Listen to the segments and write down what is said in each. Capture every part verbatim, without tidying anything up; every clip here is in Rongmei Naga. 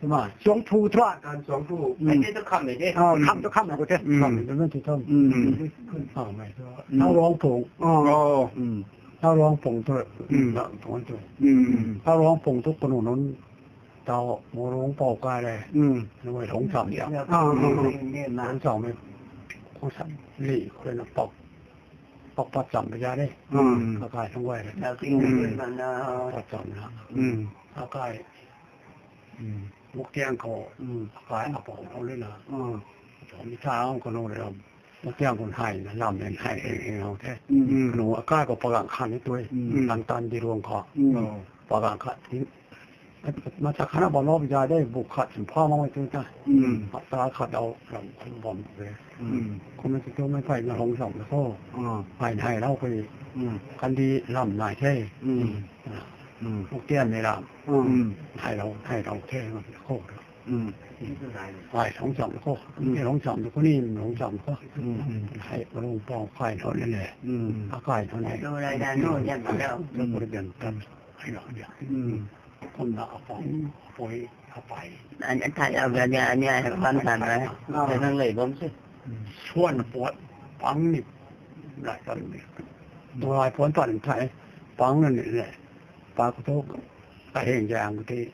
Tumai. Suang thu thu a. Kan suang thu. Hmm. Ai te tu kham le de. Ah, kham tu kham ko te. Hmm. Kham tu na ti thom. Hmm. Hmm. Ah, mai tu. Hmm. Nau rong pung. Oh. Hmm. Nau rong pung tu. Hmm. Nau pung tu. Hmm. Nau rong pung tu kanu nunc. Tau mo rong pau kai le. Hmm. Nau rong cham ya. Ah, ah, ah. Rong cham me. Kong sa li ko na pau. Pak pat cham pa ja de. Hmm. Kakai thang guay le. Hmm. Pat cham na. Hmm. Kakai. Hmm. Muk tiang khou. Hmm. Kakai apou khou le na. Hmm. Apou mi ta ang kanu le ram. Muk tiang khou hai na lam len hai heng heng hou the. Hmm. Kanu akai khou pagang khan ni tui. Hmm. Tan tan di ruang khou. Hmm. Pagang khat. Masa khana bam lou bi ja de, bu khat sim pha mak mei tu ta. Hmm. Hapta khat dau ram khum bam de. Hmm. Kum na ti tu mei phai na hong sam na kho. Hmm. Phai na hai rau koi. Hmm. Kan di lam nai the. Hmm. Hmm. Muk tian ni lam. Hmm. Hai rau, hai rau the na kho. Hmm. Hai hong sam na kho. Hmm. Ni hong sam na kho ni, hong sam na kho. Hmm. Hai rong pau kai thou ni le. Hmm. A kai thou ni. Tu lai dan nu jan ma dau. Tu pui dan tan. Hai rau dia. Hmm. Kum na apang, apui, apai. An, an thai au ga nia, nia, ban tan na. Ah. Nang lei bam se. Suan puat, pang ni, lai tan ni. Lai puan tan thai, pang na ni le. Pa ko tu, ka heng jang ko ti,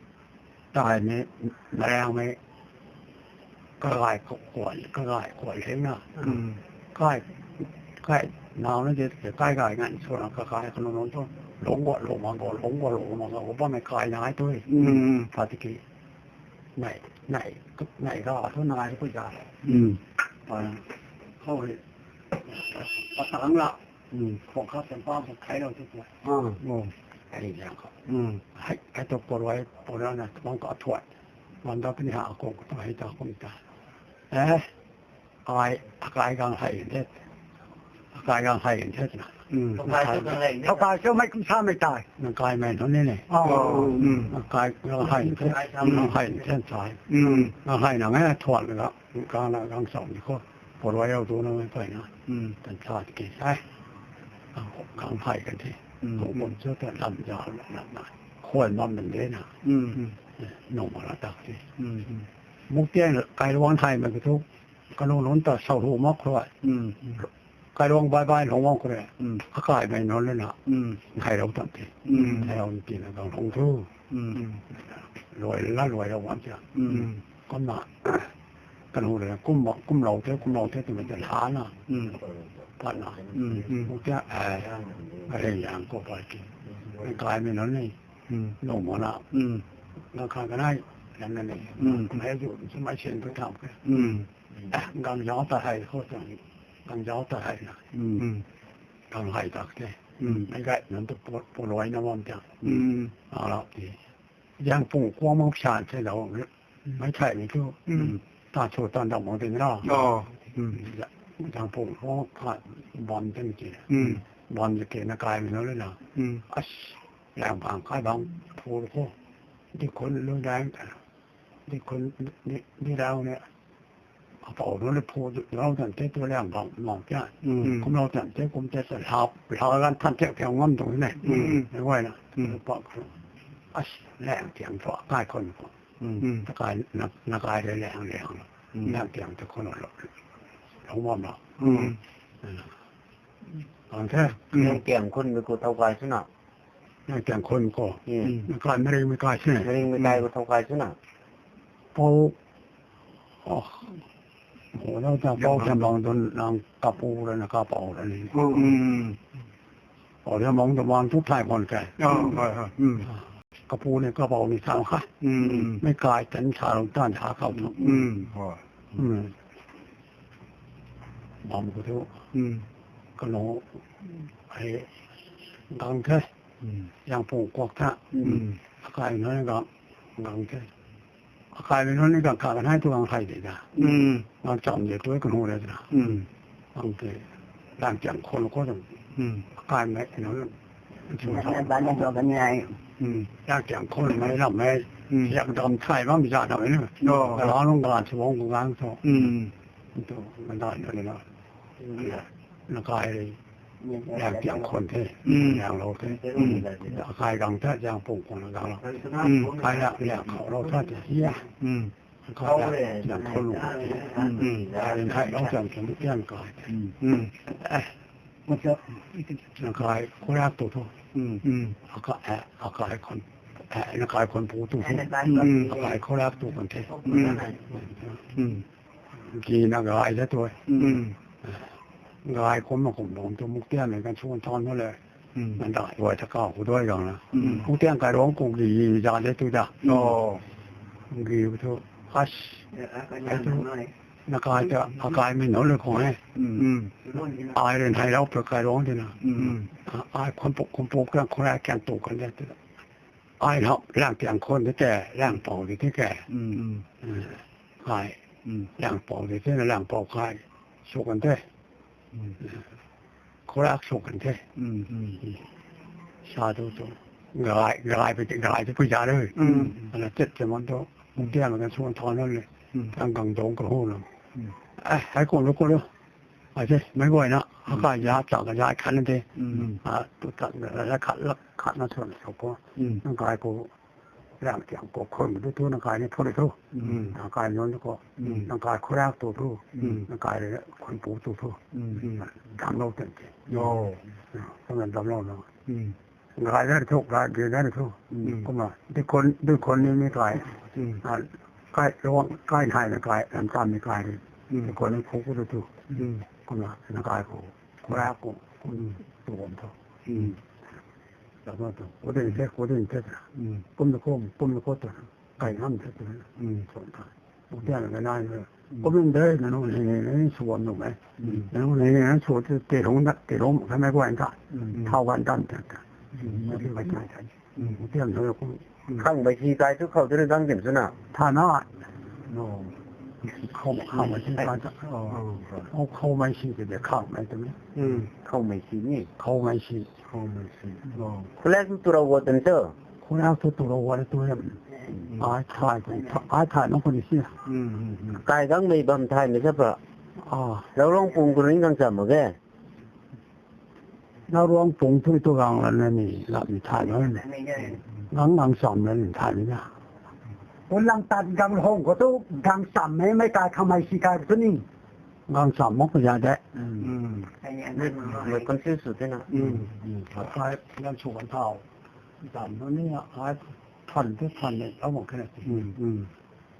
tai ni, na rang me, Kakai kuan, kakai kuan hei na. Hmm. Kai, kai, nau na de, kai kai ngan sw na kakai kanu nunc tu. Lungc guat lungc mak guat, lungc guat lungc mak guat, bam mei kai nai tu. Hmm. Pha tiki. Nai, nai, nai ga tu nai tu ja. Hmm. Pa, khou hei. Pa tang la. Hmm. Khou kha sen pa, pa kai lou tu. Ah. Oh. Ai liang khou. Hmm. Hai, ai tu puroi, puroi na, tuang ka thuat. Wan da puni ha ko ko hei ta kum ta. Eh, ai, akai gang hai the. Akai gang hai the na. Hmm. Akai tu gang hai the. Akai tu mei kum sa mei tai. Nang kai mei nunc ni ni. Oh. Hmm. Akai gang hai the. Gang hai the sai. Hmm. Gang hai na ngai thuan ga. Gang na gang sau ni ko. Puroi au tu na mei pai na. Hmm. Tan sa ki sai. Gang hai kan the. Hmm. Ko kum sa tan lam ja lam na. Khuan bam den de na. Hmm. Nung ma la tak the. Hmm. Muk tian kai luang thai mei ka thu, kanu nunc ta sau hu mak khou. Hmm. Kai luang bai bai luang wang khou le. Hmm. Akai mei nunc le na. Hmm. Hai rau tam the. Hmm. Hai rau ti na gang luang thu. Hmm. Luai la luai rau wang tia. Hmm. Kum na. Kanu le kum ma, kum lou the, kum lou the tu mei ta la na. Hmm. Pat na. Hmm. Hmm. Muk tian, eh, a hei yang ko pai ki. Kai mei nunc ni. Hmm. Nung ma na. Hmm. Nang khan kanei, nang na ni. Hmm. Mei zu, zu mei sian tu tham ke. Hmm. Ah, gang zauc ta hai, khou tang, gang zauc ta hai na. Hmm. Gang hai tak the. Hmm. Mei gay, nang tu pu, puroi na bam tiang. Hmm. A la ti. Yang pung kuang mang pshan se lou. Hmm. Mei thai ni tu. Hmm. Ta chu tan dam mang tin na. Oh. Hmm. Ya. Yang pung kuang khat bam tin ki. Hmm. Bam tin ki na kai mei nunc le na. Hmm. As, lang bang kai bang phu ko. Di khun lu dang ta. Di khun, di, di rau ne. Apou nu le phu rau tan te tu liang bang mang tia. Hmm. Kum rau tan te kum te ta lap, lap gan than tek tek ngam tuang ne. Hmm. Mei guay na. Hmm. Pa ko. As, lang tiang thu kai khun ko. Hmm. Ta kai na, na kai le lang lang. Hmm. Lang tiang thu khun lo. Lou ma ma. Hmm. Ang the. Hmm. Lang tiang khun mei ko thau kai sw na. Nang tiang khun ko. Hmm. Nang kai mei ring mei kai se. Mei ring mei kai ko thau kai sw na. Pou. Oh. Ho na ta pou tiang bang tun nang kapu la na kapou la ni. Hmm. Oh, tiang bang tun bang tu thai khun ke. Oh, hai, hai. Hmm. Kapu ni kapou ni sa kha. Hmm. Mei kai tan sa lou tan sa khou tu. Hmm. Hai. Hmm. Bam khou tu. Hmm. Kanu hei gang the. Hmm. Yang pung kuak tha. Hmm. Akai nunc gang, gang the. Akai mei nunc ni gang kha kan hai tu gang hai de da. Hmm. Gang cham de tu kanu de da. Hmm. Gang the. Lang tiang khun ko tu. Hmm. Akai mei nunc. Ban na ban na tu kan ni ai. Hmm. Lang tiang khun mei lam mei. Hmm. Yang dam thai bam ja na mei ni. Oh. Ka la nung gan chu bang ko gang tu. Hmm. Tu man dai na ni na. Hmm. Na kai. Liang tiang khon the, liang lou the. Akai gang the, liang pung khon gang lou. Kai liang, liang khou lou the, ya. Akai liang, liang khou lou the. Kai liang khai lou tiang khon tiang kai. Akai khou liang tu tu. Akai, eh, akai khon, eh, akai khon pu tu tu. Akai khou liang tu khon the. Ki na gai da tu. Gai kum na kum bam tu muk tian le kan suan than ho le. Nan dai wai ta kau ku doi gang na. Muk tian kai rong ku gi za de tu da. Gi tu as. Ai tu na kai ta, a kai mi no le kong e. Ai ren hai lau pe kai rong de na. Ai kum puk kum puk kan khou ra kan tu kan de tu da. Ai hou, lang tiang khon de te, lang pau de te ke. Ai, lang pau de te na lang pau kai. Su kan te. Khou rak su kan te. Sa tu tu. Gai, gai pe te, gai te pui ja le. Ana tet te man tu. Mung tian kan suan than le. Tang gang dong ka hu na. Ai, hai kum lu kum lu. Ai te, mei guay na, akai ya, chang ka ya khan de. A, tu tan la khat, la khat na suan so ko. Nang kai ko, lang tiang ko khon du tu, nang kai ni phone tu. Nang kai nyon ko. Nang kai khou rak tu tu. Nang kai le khon pu tu tu. Dam lou tan te. Yo. Ko na dam lou na. Gai na thu, gai ge na thu. Kumna, di khon, di khon ni ni kai. A, kai luang, kai nai na kai, lam tam ni kai ni. Di khon ni khu khu tu tu. Kumna, na kai khu, khu ra khu, khu tu bam thu. Lam na tu, khu din the, khu din the. Kum na khu, kum na khu tu. Kai ngam the tu. Suan kai. Buk tian ka nai. Kum nung de, na nung nei nei nei suan nung e. Na nung nei nei suan te, te rong da, te rong ka mei guan ta. Thau gan dan ta ta. Buk tian na kum. Khang mei si kai tu khou tu rui gang dim sw na. Tha na. No. Khou, khou mei si kai ta. Oh, khou mei si te de khou mei tu me. Khou mei si ni. Khou mei si. Khou mei si. Oh. Khulek tu tu rau wo tan tu. Khulek tu tu rau wo tu. Ai thai, ai thai nung khou ni si. Kai gang mei bam thai mei sa pa. Ah. Lau rong pung khou ring gang cham mak ge. Lau rong pung tu tu gang la na ni, la ni thai na ni. Gang gang cham la ni thai ni na. Kun lang tat gang hong khou tu gang cham mei mei kai khang mei si kai tu ni. Gang cham mak ko ya de. Mei confuse sw te na. Kai lang su kan thau. Cham na ni ai than tu than ni, lau mak khe na.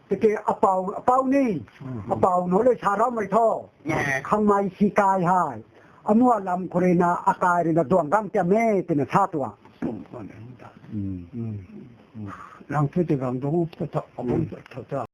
Tiki apau, apau ni, apau no le sa rau mei tho. Khang mei si kai hai. Anu alam khou rui na akai rui na duang gang tiam e, tina sa tua. Lang tu te gang dong, ta ta, abung ta ta.